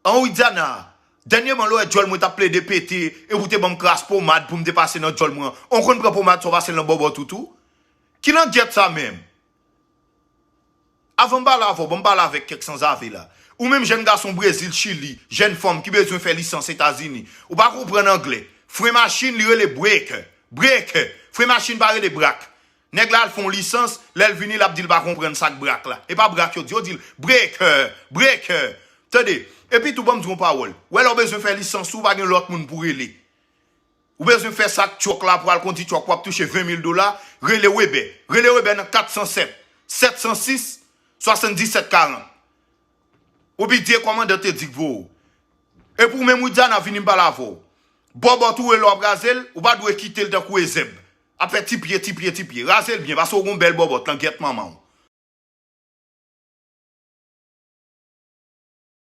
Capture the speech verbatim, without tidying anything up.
An Widiana, dènyèman lè w wè djòl mwen t ap plede pete, epi w te ban m kras pomad pou m te pase nan djòl mwen an. Ou konn pran pomad sa w pase l nan bòbòt ou tou? Ki langyèt sa menm? Avan m pale avè w, ban m pale avèk kèk sanzave la. Ou menm jèn gason Brezil, Chili, jèn fanm ki bezwen fè lisans Etazini. Ou pa konprann anglè. Fren machin, li rele breaker. Breaker. Fren machin pa rele brak. Nèg la al fè yon lisans, lè l vini, l ap di l pa konprann sa k brak la. E pa brak yo di, yo di l breaker, breaker. Tande, epi tou ban m di w yon pawòl. Wè lè w bezwen fè lisans ou, pa gen lòt moun pou rele. Ou bezwen fè sa k twòk la pou al kondi twòk, w ap touche ven mil dola, rele Webè. Rele Webè nan kat san sèt, sèt san sis, swasanndisèt karant. Ou pi di e kòmandan te di k voye w. Epi w menm Widiana vini m pale avè w. Bòbòt ou rele w ap raze l, ou pa dwe kite l tankou e zèb. Ap fè ti pye, ti pye, ti pye. Raze l byen, paske w gon bèl bòbòt, langyèt manman w.